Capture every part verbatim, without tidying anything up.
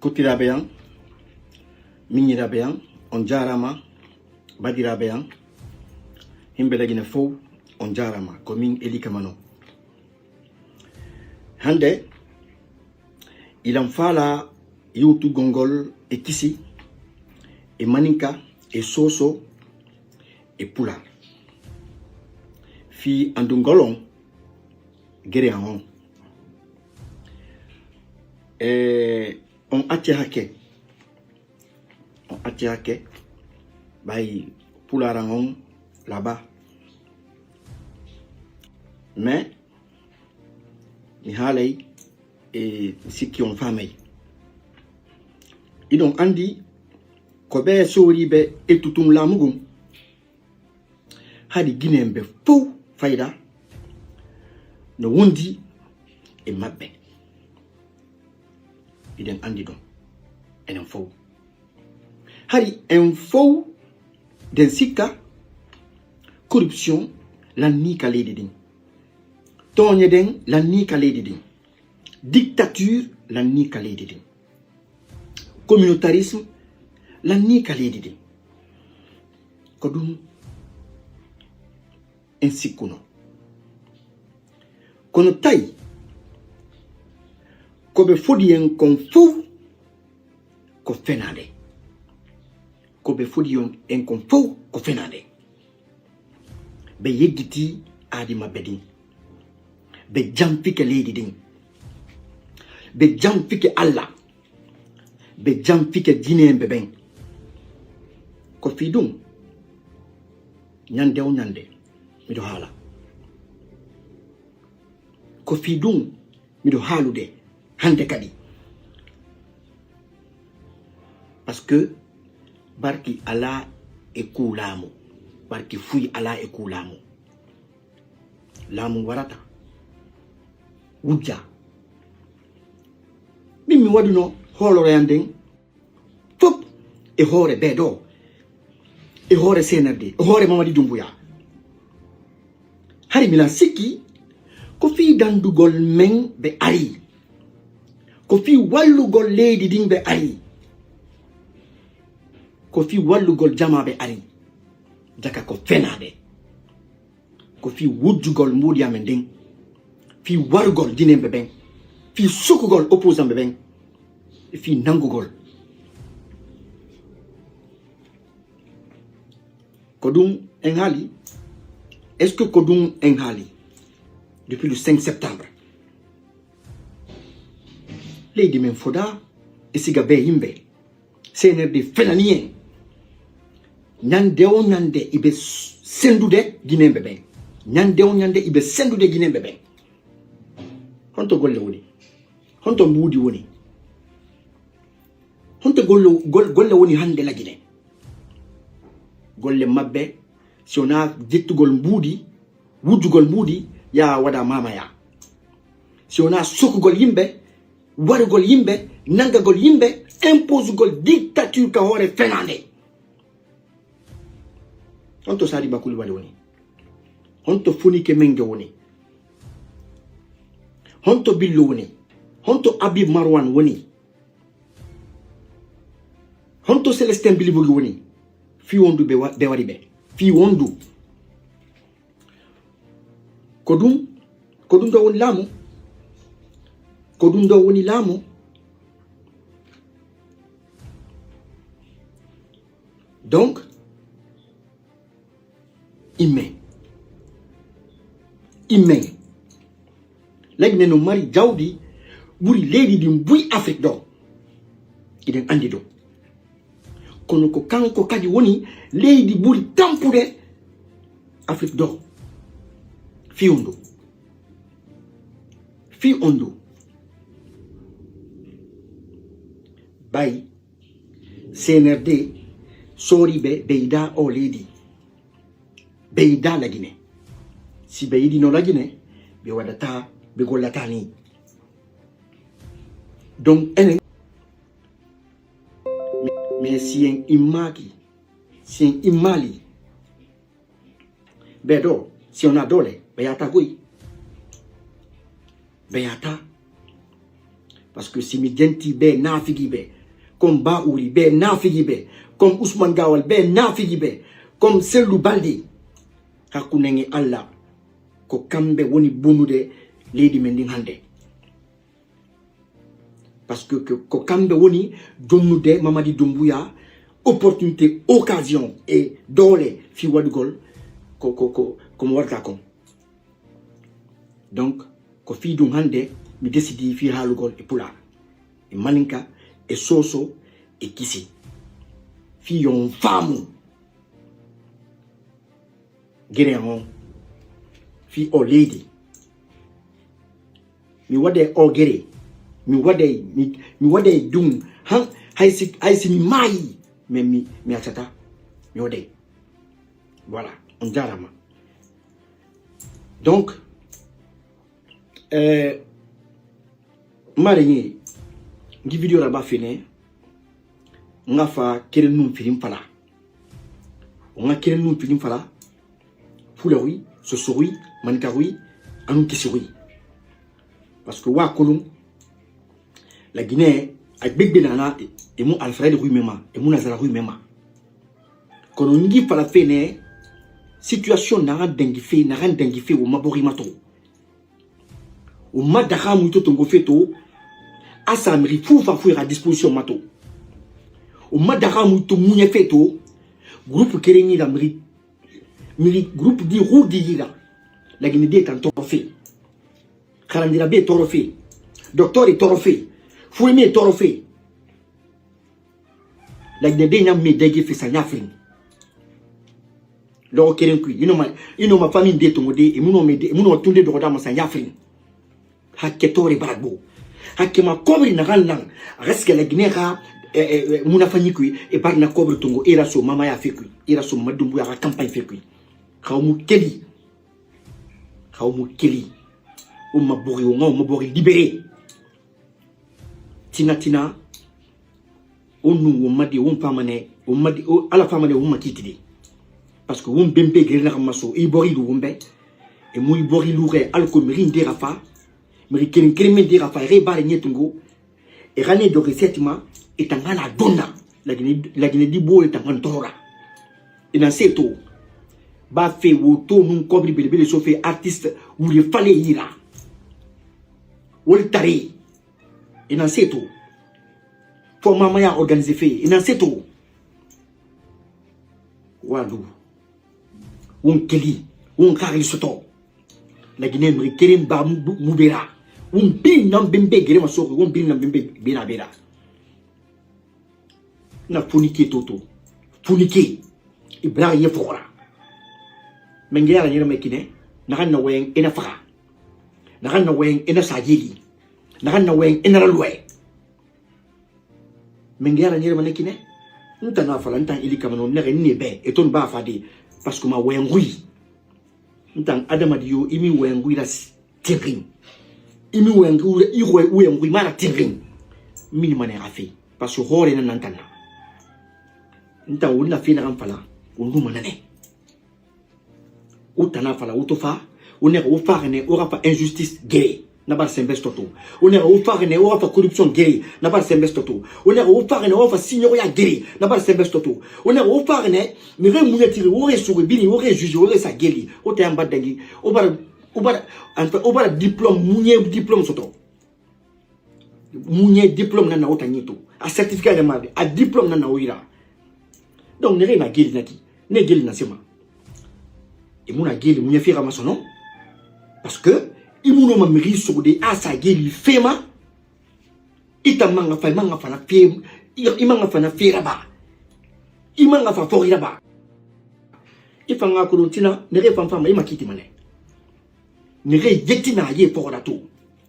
Kottiraaɓe an, miñiraaɓe an, on jaaraama. Badiraaɓe an, himɓe Lagine fow, on jaaraama. Ko min Eli Kamano. Hannde, ilan faala yewtugol ngol e kisi, e maninka, e soso, e pulaar. Fii anndugol on gere an on. E on acce hakke. On acce hakke. Ɓay pulaar an on laaɓa. Mais mi haalay e sikki on faamay. Iɗon anndi ko ɓe sooriiɓe e tutun laamu ngun. Haɗi Gineeɓe fow fayda no wondi e maɓɓe. Iɗen anndi ɗum, enen fow. Hari en fow den sikka corruption lannii ka leydi ndin. Tooñe ɗen lannii ka leydi ndin. Dictature lannii ka leydi ndin. Communautarisme lannii ka leydi ndin. Ko ɗum en sikkuno. Kono tawi ko ɓe fodi en kon fow ko fenaande. Ko ɓe fodi en kon fow ko fenaande. Ɓe yejjiti aadi maɓɓe ndin. Ɓe janfike leydi ndin. Ɓe janfike Alla. Ɓe janfike Gineeɓe ɓen. Ko fii ɗum, ñande o ñande, miɗo haala. Ko fii ɗum, miɗo haalude hannde kadi. Parce que barki alaa e kuu laamu. Barki fuy alaa e kuu laamu. Laamu warata. Wujja. Min mi waɗuno hoolore an nden. Fof e hoore ɓee ɗoo, e hoore C N R D, e hoore Mamadi Doumbouya. Hari miɗo sikki ko fii danndugol men ɓe ari, ko fii wallugol leydi ndin ɓe ari, ko fii wallugol jamaa ɓe ari. Jaka ko fenaande. Ko fii wujjugol mbuuɗi amen ndin, fii warugol Gineeɓe ɓen, fii sokugol opposant ɓe ɓen, e fii nanngugol. Ko ɗum en haali? Est-ce que ko ɗum en haali depuis le cinq septembre? Leydi men fodaa e siga bee yimɓe. C N R D fenani en. Ñande o ñande iɓe sendude Gineeɓe ɓen. Ñande o ñande iɓe sendude Gineeɓe ɓen. Honto golle woni? Honto mbuuɗi woni? Honto golle, gol-, golle woni hannde Lagine? Golle maɓɓe, si wonaa jettugol mbuuɗi, wujjugol mbuuɗi, yaa waɗa maamaya. Si wonaa sokugol yimɓe, warugol yimɓe, nanngagol yimɓe, imposugol dictature ka hoore fenaande. Honto Sadiba Coulibaly woni? Honto Fonike Mengue woni? Honto Billo woni? Honto Habib Marwan woni? Honto Célestin Bilibogi woni? Fii wondu ɓe wa-, ɓe wari ɓe. Fii wondu. Ko ɗum, ko ɗum ɗo woni laamu. Ko ɗum ɗo woni laamu. Donc, immen. Immen. Lagine no mari jawdi ɓuri leydi ɗin buy Afrik ɗo. Iɗen anndi ɗum. Kono ko kanko kadi woni leydi ɓuri tampude Afrik ɗo. Fii on ɗo. Fii on ɗo. Ɓay C N R D sooriiɓe ɓe yiɗaa o leydi. Ɓe yiɗaa Lagine. Si ɓe yiɗino Lagine, ɓe waɗataa, ɓe gollataa nii. Donc, enen, mais si en immaaki, si en immaali, ɓee ɗoo, si wonaa doole, ɓe yahataa koy. Ɓe yahataa. Parce que si mi jenti be naafigi be, comme Bauri be naafigi be, comme Ousmane Gawal be naafigi be, comme Sellu Balde, hakkunde e Allah, ko kamɓe woni bonude leydi men ndin hannde. Parce que ko, ko kamɓe woni jonnude Mamadi Doumbouya opportunité, occasion e doole fii waɗugol ko, ko, ko, ko mo waɗata kon. Donc, ko fii ɗum hannde mi décidi fii haalugol e Pulaar, e Maninka, e Soso, e Kisi. Fii yo on faamu gere on, fii o leydi. Mi waɗay o gere, mi waɗay, mi, mi waɗay ɗum, han, hay si, hay si mi maayi, mais mi, mi accata, mi waɗay. Voilà, on jaaraama. Donc, euh, mare ni, ngi video ra ba fene, nga fa kere num filim fala. O nga kere num filim fala, Pulaar wi, Soso wi, Maninka wi, anu Kisi wi. Parce que wa kolum, la Guinée, a gbegbe nana, e, e mu Alfred wi mema, e mu Nazara wi mema. Kono ngi fala fene, situation na dangi fe, na dangi fe, o ma bori mato. O ma daxa mu to tongo fe to, a sa miri fu fa fu a disposition mato. O ma daxa mu to muɲe fe to, groupe kere ni la miri, miri groupe di ru di yira. La Guinée de tan toro fe. Xarandira be toro fe. Docteur e toro fe. Fuemi e toro fe. La Guinée de ɲa me dege fe sa ɲa fring. Loxo keren kui, ino ma, ino ma famille de tongo de, e muno me de, e muno tunde dogo dama sa ɲa fring. Hakke tore baragbo. Hakke ma kobri na gan lang. Reske la Guinée xa, e, e, e, muna fanyi kui, e bar na kobri tongo, era so mama ya fe kui, era so Madumbu ya campagne fe kui. Xaw mu keli. Xaw mu keli. O ma bori, o nga o ma bori libéré. Tina, tina. O nu, o ma di, o pa mane, o ma di, o, ala pa mane, o ma kiti de. Parce que o bembe gere na maso, i bori lu o mbe. E mu i bori lu re, alko miri nde rafa. Miri keren keren me nde rafa, re bare nyetungo. E gane do resetima, e tangana donna. La Guinée, la Guinée di bo e tangana tora. E na seto. Ba fe wo to nun kobri bele bele so fe artiste, wure fale ira. Wol tare. E na seto. Fo mama ya organiser fe. E na seto. Walu. Won keli. Won kari soto. La Guinée mri keren ba mu, mu bera. Won bin nan bembe gere ma soko. Won bin nan bembe bera bera. Na funike toto. Funike. Ibrahim ye fora. Menge yara nyere me kine. Na kan na weng ena fara. Na kan na weng ena sajili. Na kan na weng ena ralwe. Menge yara nyere mane kine. Nta na fala, nta ili kamano, nere ni be. Eton ba fade. Parce que ma weng oui. Ntan adama di yo, imi weng oui la s-, tiring. Imi weng oui, i weng oui, mara tiring. Mini mane afi. Parce que hore na nantana. Nta wona fina kan fala. Wonu manane. Uta na fala, uto fa. Une o fa ne, o fa injustice gere. Na bar sembes toto. Une o fa ne, o fa corruption gere. Na bar sembes toto. Une o fa ne, o fa signor ya gere. Na bar sembes toto. Une o fa ne, mi re munya tiri, o re sure bini, o re juge, o re sa geli. O te amba dangi. O bar, o bar, enfin, o bar diplôme, munye diplôme soto. Munye diplôme na na ota nyito. A certificat de marde, a diplôme na na oira. Donc, ne re na geli na ki. Ne geli na sema. E muna geli, munya fira masono. Parce que, i muno ma miri so de a sa geli fema. Ita manga fa, manga fa na fe, i, i manga fa na fera ba. I manga fa fori ba. I fa nga ko don tina, ne re fa fa ma, i ma kiti mane. Ne re yeti na ye fora to.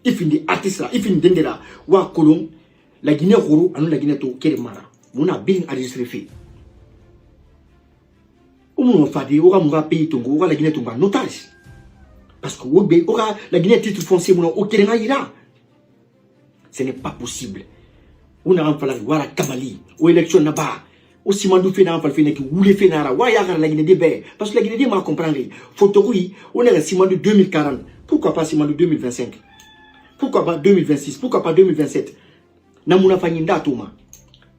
I findi artiste la, i findi dendera, wa kolon, la Guinée horo, anu la Guinée to kere mara. Muna bin enregistré fe. Umu no fadi, o ga mu ga pays tongo, o ga la Guinée tongo, notage. Parce que o be, o ga la Guinée titre foncier muna, o kere na ira. Ce n'est pas possible. Una an fala wara kamali. O élection na ba. O simandu fe na an fala fe na ki wule fe na ra. Wa ya gara la Guinée de be. Parce que la Guinée de ma comprendre. Photo oui, on est simandu deux mille quarante. Pourquoi pas simandu deux mille vingt-cinq? Pourquoi pas deux mille vingt-six? Pourquoi pas deux mille vingt-sept? Na munafa ɲi nda toma.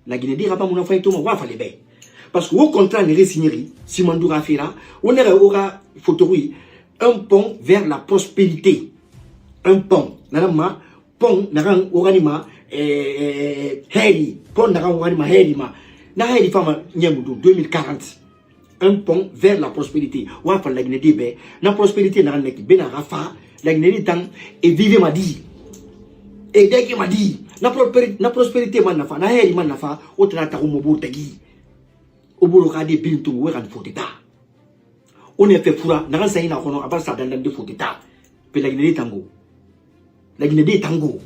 La Guinée di raba munafa ɲi toma wa fale be. Parce que o contrat nere signeri, Simandou Rafira, o nere ora photo wi, un pont vers la prospérité. Un pont. Nana ma, pont, naran oranima, eh, eh, eh, heri. Pont, naran oranima heri ma. Na heri fama nyemu du deux mille quarante. Un pont vers la prospérité. Wa fa la Guinée di be. Na prospérité na neki bena rafa. La Guinée di tan e vive ma di. E dege ma di. Na prospérité, na prospérité man nafa. Na heri man nafa. O tana ta mo bo tagi. O bolo ka de bintu we kan foteta. O ne fe fura. Na kan sa ina kono abar sa dandan de foteta. Pe la Guinée di tango. La Guinée di tango.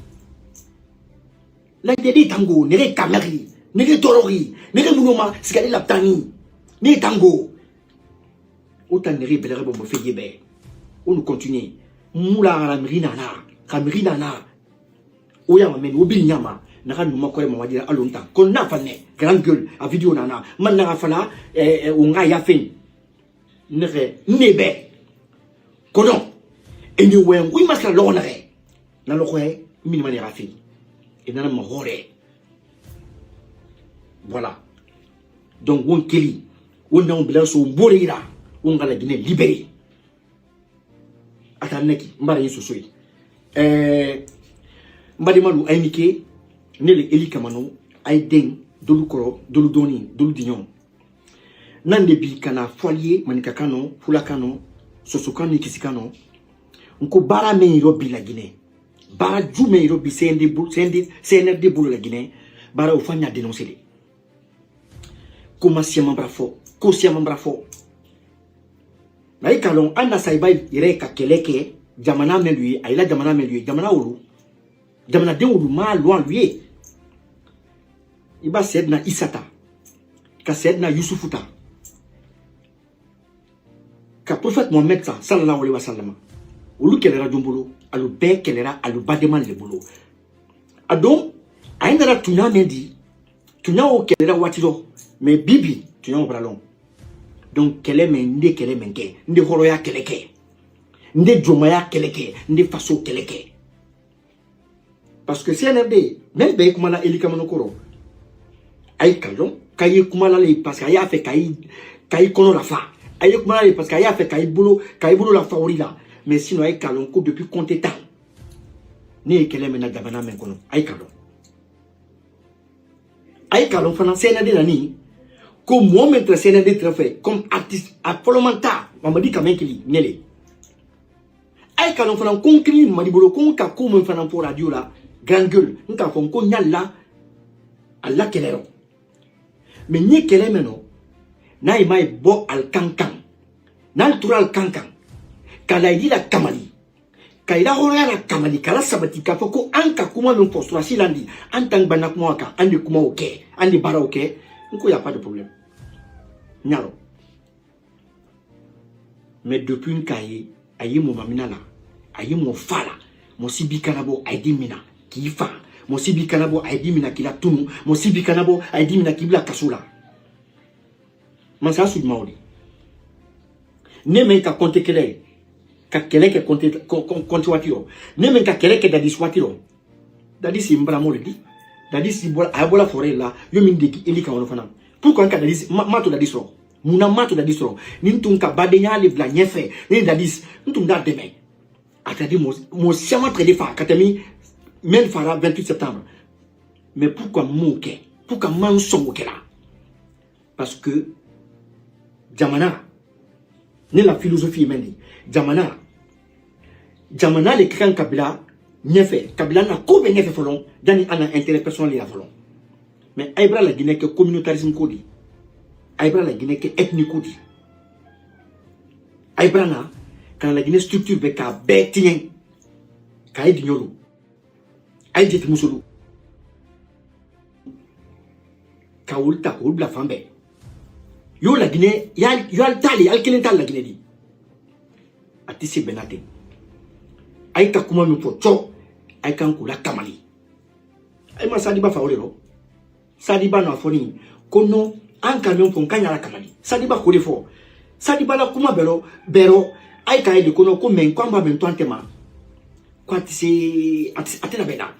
La Guinée di tango. Nere kameri. Nere torori. Nere munoma. Sikali la tani. Ni tango. O tan nere belere bombo fe yebe. O nu continue. Mula ramiri nana. Ramiri nana. O ya ma men, o bi nyama. Na kan numa kore mama dira alonta. Kon na fane. Grande gueule. A vidéo nana. Man na fana. Eh, eh, o nga ya fen. Nere. Nebe. Kono. Eni wen. Wi masla lo nere. Na lo kwe. Mini mani rafi. E nana ma hore. Voilà. Donc, won keli. Won na won bila so mbore ira. Won gala Guinée libéré. Atan neki, mbara yesu soyi. Eh, mbadi malu aynike, nele eli kamano, ay den, dolu koro, dolu doni, dolu dinyon. Nande bi kana folie, manika kano, fula kano, soso kano, kisi kano. Nko bara me iro bi la Guinée. Bara ju me iro bi C N D bu-, C N D, C N R D bulu la Guinée. Bara ufanya dénoncer le. Kuma siama brafo, ko siama brafo. Na i kalon, an na sa i ba yere ka kele ke, jamana men lu ye, a i la jamana men lu ye, jamana wulu. Jamana den wulu ma luan lu ye. I ba Seydina Isa ta, ka Seydina Yusufu ta, ka Prophète Mohammed ta, sallallahu alaihi wasallam. Wulu kelera jombolo, alu be kelera, alu bademan le bolo. A don, a i nara tuna men di, tuna o kelera watiro, mais bibi, tuna o bralon. Donc, kele men, nde kele men ke, nde horoya kele ke, nde jomaya kele ke, nde faso kele ke. Parce que C N R D, même be kuma la eli kamano koro. Ay kalon, ka ye kuma la le, parce que a y'a fait ka i, ka i kono la fa. A ye kuma la le, parce que a y'a fait ka i bolo, ka i bolo la fa ori la. Mais sinon, ay kalon, ko depuis compte temps. Ne ye kele men na jamana men kono. Ay kalon. Ay kalon fana C N R D nani. Ko moment C N R D très fait comme artiste a folomanta. Mamadi kamen kili, nele. Ay kalon fana ko n kili madi bolo ko n ka ko men fana fo radio la. Grande gueule. N ka fo ko nyalla. Alla kelero. Mais ni kele meno. Na i mai bo al kankan. Na al tura al kankan. Kala i la kamali. Ka i la horoya la kamali, ka la sabati, ka fo ko an ka kuma men fo surasi landi, an tan banna kuma kan, an de kuma o ke, an de bara o ke, n ko y a pas de problème. Nyalo. Mais depuis n ka ye, a ye mo mamina la, a ye mo fa la, mo sibi kana bo a ye di mina, ki fa, mo sibi kana bo a ye di mina ki la tunu, mo sibi kana bo a ye di mina ki bla kasula. Mansa sud maoli. Ne men ka konte kele, ka kele ke konte, ko-, ko-, konte watiro. Ne men ka kele ke dadis watiro. Dadis imbra mole di. Dadis ibola, a bola fore la, yo min de ki eli ka wono fana. Pourquoi ka dadis, ma, ma to dadis ro? Muna ma to dadis ro. Nin tun ka bade nyale bla nyefe. Ni dadis, n tun da deme. A tadi mo, mo siama trede fa, katami, men fara vingt-huit septembre. Mais pourquoi mo ke? Pourquoi man songo ke la? Parce que jamana, ne la philosophie mendi, jamana, jamana le kan kabila nyefe, kabila na ko be nyefe folon, dani ana intérêt personnel ya folon. Mais aybra la Guinée ke communautarisme ko di. Aybra la Guinée ke ethnie ko di. Aybra na, kana la Guinée structure be ka be tien. Ka e di nyolo. Ay jeti musolu. Ka wul ta ko wul bla fambe. Yo la Guinée, ya, yo al tali, al kelen tali la Guinée di. Ati si benate. Ay ka kuma mi fo cho, ay kan kula kamali. Ay ma sadi ba fa wole ro. Sadi ba na foni. Kono, an ka mi fo kan yala kamali. Sadi ba kole fo. Sadi ba la kuma bero, bero. Ay ka ele kono ko men, ko amba men to antema. Ko ati si, ati, ati na bena.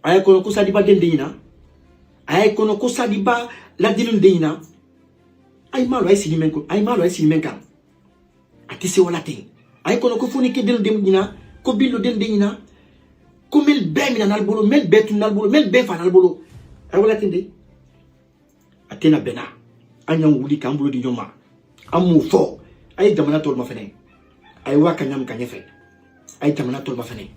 Ay kono ko Sadiba den de ina. Ay kono ko Sadiba la dinu de ina. Ay malo ay sini men ko. Ay malo ay sini men kan. A ti se wala ten. Ay kono ko foni ke den de ina. Ko billo den de ina. Ko mel be mina nal bolo, mel be tun nal bolo, mel be fa nal bolo. Ay wala ten de. A tena bena. An yan wuli kan bolo di ɲɔma. An mu fɔ. A ye jamana tɔlima fɛnɛ. A ye wa ka ɲam ka ɲɛfɛ. A ye jamana tɔlima fɛnɛ.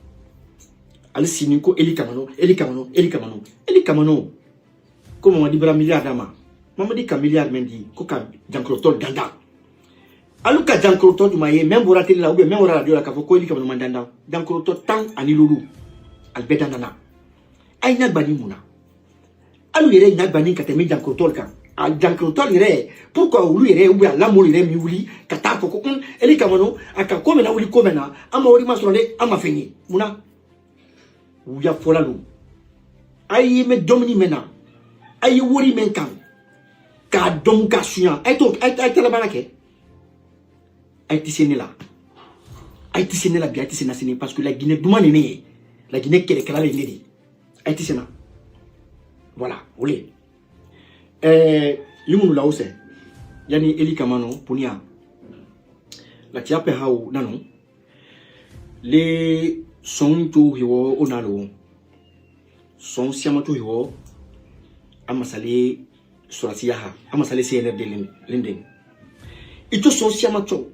Ali sini ko Eli Kamano, Eli Kamano, Eli Kamano, Eli Kamano. Ko Mamadi Bra milliard dama. Mamadi ka milliard men di ko ka jankro tɔl danda. Alu ka jankro tɔl duma ye men bora tele la ou bien men bora radio la ka fɔ ko Eli Kamano man danda. Jankro tɔl tan ani lulu. Al be danda na. Ay na bani muna. Alu yɛrɛ ɲa gbanin ka tɛmɛ jankorotɔli kan. A jankorotɔli yɛrɛ, pourquoi olu yɛrɛ, ou bien a lamɔ yɛrɛ mi wuli ka taa fɔ ko, un, Eli Kamano, a ka ko mɛn na wuli ko mɛn na, an ma wari ma sɔrɔ dɛ, an ma fɛn ye. Munna? U ya fɔla lo. A ye mɛ dumuni mɛn na. A ye wari mɛn kan. K'a dɔn ka sunya. A ye to, a ye, a ye talabana kɛ. A ye tise ne la. A ye tise ne la bi, a ye tise na sini parce que la Guinée duma ne ne ye. La Guinée kɛlɛkɛla le ne de. A ye tise na. Voilà, o le. Eh, yumunu la ose. Yani Eli Kamano punya. La tiape hau nanu. Le son tu hiwo onalo. Son siama tu hiwo. Amasale Sorasi yaha, a ma sale C N R D lin-, linden. Ito son siama to.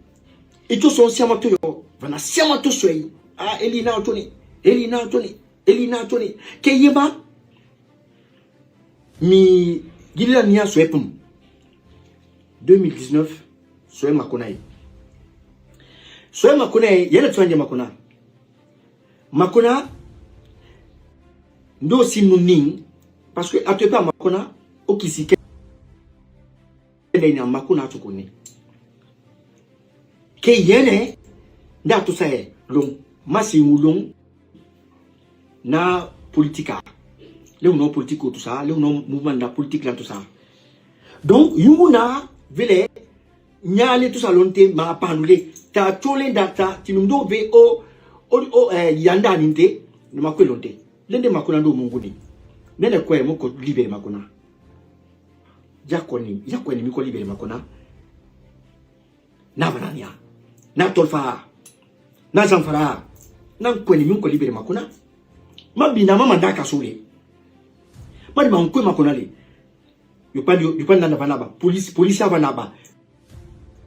Ito son siama to yo. Vana siama to soyi. A, Eli na toni. Eli na toni. Eli na toni. Ke yema. Mi gilila niya soyi pum. Deux mille dix-neuf, soyi Makona ye. Soyi Makona ye, yele tuanje Makona. Makona, ndo si nunin, parce que a to pa Makona, o kisi ke, ne na Makona to kone. Ke yene, nda to sa ye, lon, masi mu lon, na politika. Le uno politiko to sa, le uno mouvement da politique la to sa. Donc, yumuna, vele, Nyale tu sa lonte ma panule. Ta chole da ta tinum do ve o, o, o, eh, yanda ninte. No ma kwe lonte. Lende Makona ndo munguni. Nene kwe mo ko libere Makona. Ya kweni, ya kweni mi ko libere Makona. Na vanania. Na tolfa. Na zamfara. Na kweni mi ko libere Makona. Ma bina mama ndaka sole. Ma di ma nkwe Makona le. Yo pa, yo, yo pa nanda vanaba. Police, police a vanaba.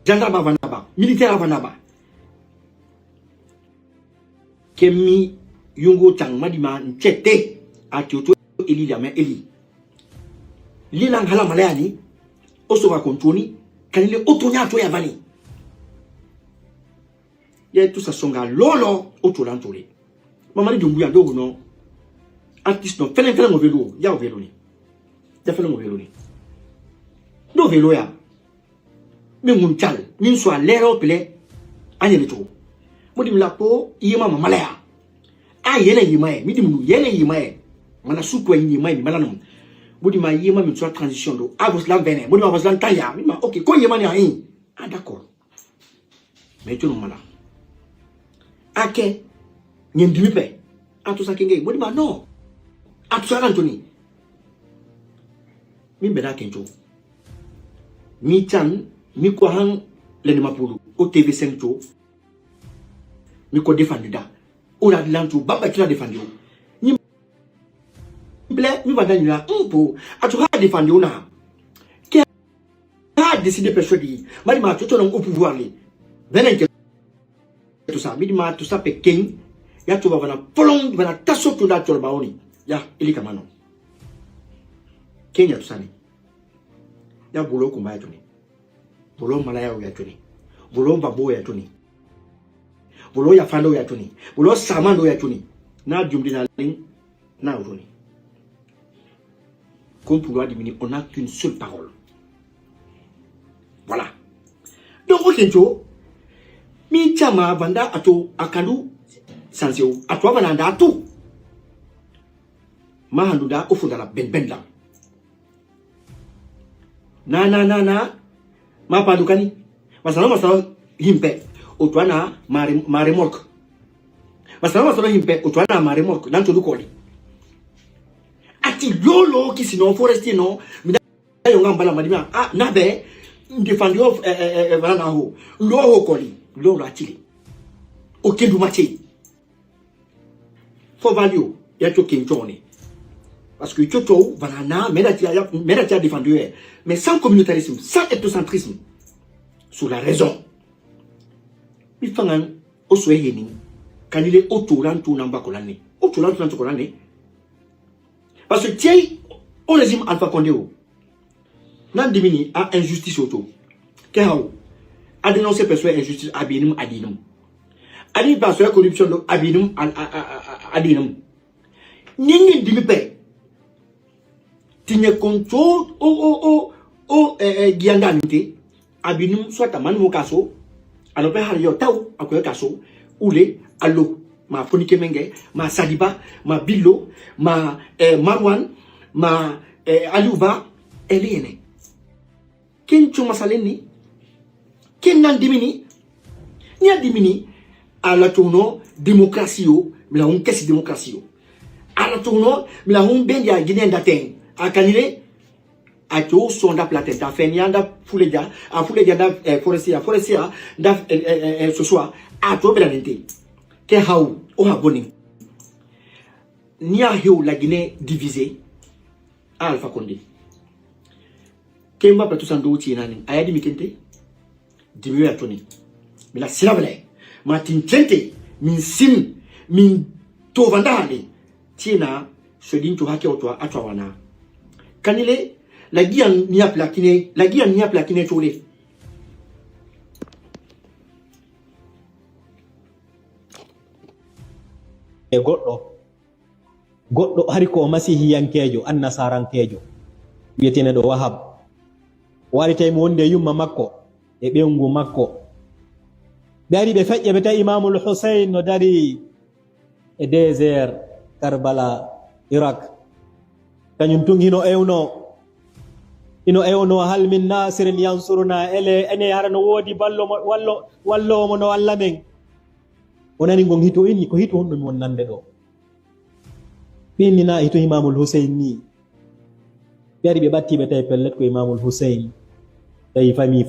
Gendarme a vanaba. Militaire a vanaba. Kemi yungo tang madima nchete. Ati oto Eli la me Eli. Li lang hala malayani. Oso va kontoni. Kanile oto nya to ya vani. Ya tu sa songa lolo oto lantole. Mamadi Doumbouya ndo no. Artiste no felen felen mo velo. Ya o velo ni. Ya felen mo velo ni. Ndo velo ya. Mi mun chal. Mi so a lero pele. Anye le to. Mo di mi la po. Iye ma malaya. A yene yima ye. Mi di munu yene yima ye. Mana suku yima ye. Mi mala no. Mo di ma yima mi so transition do. A vos lan vene. Mo di ma vos lan taya. Mi ma, ok. Ko yima ni a yin. Ah, d'accord. Mais tu no mala. Ake. Nyen dimi pe. A to sa kenge. Mo di ma no. A to sa lan toni. Mi beda kencho. Mi chan. Mi ko han. Leni mapulu. O T V cinq to. Mi ko defandi da. Ora di lancho. Baba kila defandi o. Ni Ble, mi vanda nila, mpo, a tu ha defandi una. Ke ha décidé persuadé. Mari ma tu tonon au pouvoir li. Venen ke tu sa, mi di ma tu sa pe ken. Ya tu vana polong, vana taso tu da tu baoni. Ya, Eli Kamano. Kenya tu sa ni. Ya bolo kumba ya tu ni. Bolo malaya ya tu ni. Bolo babo ya tu ni. Bolo ya fando ya tu ni. Bolo samando ya tu ni. Na jumdi na ling. Na o tu ni. Comme pour lui, on n'a qu'une seule parole. Voilà. Donc, ok, tu mi chama vanda ato akandu sanseo. Ato vanda ato. Ma handu da ofu da la ben ben la. Na, na, na, na. Ma pa dukani. Masano, masano himpe. Otwana ma re-, ma remorque. Masano, masano himpe. Otwana ma remorque. Nan to dukoli. Lolo kisi no forestier no. Mina yo ngam bala madima. Ah, nabe. Defendu yo, eh, eh, eh, bala na ho. Lo ho koli. Lo la chili. O kendu mache. Fo valio. Ya cho kenchone. Parce que cho cho, voilà, na, mera tia, mera tia défendu, eh. Mais sans communautarisme, sans ethnocentrisme. Sur la raison. Mi fangan, o so heni. Kanile o turan tunan bakolane. O turan tunan chokolane. Parce que tiens, au régime Alpha Condé, o. Nan dimini a injustice o to. Ke haw. A dénoncer personne injustice abinum adinum. Ani personne corruption do abinum al-, a-, a-, a-, a-, adinum. Ningi dimi pe. Tinye koncho o, o, o, o, eh, eh, gianda nite. Abinum soit a man mo kaso. Ano pe har yo taw, ako yo kaso. Ule, alo. Ma Fonike Menge, ma Sadiba, ma Billo, ma, eh, Marwan, ma, eh, Aliuba, elene. Ken chuma saleni. Ken nan dimini. Ni a dimini. Ala tuno démocratie o, mila un kesi démocratie o. Ala tuno, mila un bendi a Guinée ndaten. A kanile, a cho sonda platen, ta fen yanda fuleja, a fuleja da, eh, forestier, forestier, da, eh, eh, eh, eh, sosua, a to belanente. Ke haw, o ha boni. Ni a hew la Guinée divisée, a Alpha Condé. Kemba plateau sando uti nani, a ya dimi kente, dimi ya toni. Mila silabale, ma tin kente, min sim, min tovanda hale. Tina, so din to hake oto a to wana. Kanile, la giyan ni a plakine, la giyan ni a plakine tole. E goɗɗo, goɗɗo hari ko o masihiyankeejo, annasarankeejo, wiyeteneɗo Wahab. O ari tawi mo wonde yumma makko e ɓeyngu makko. Ɓe ari ɓe feƴƴe, ɓe tawi Imamul Husayn no dari e désert Karbala, Irak. Kañum tun hino ewno, hino ewno, "Hal min nasirin yansuruna?" Ele, ene hara no woodi ballo mo, wallo, walloowo mo no walla men? O nani ngon hito, inni, "Ko hito honɗum mi won nande ɗo?" Ɓe inni, "Na hito Imamul Husayn ni." Ɓe ari ɓe ɓatti ɓe tawi pellet ko Imamul Husayn. Tawi famille fo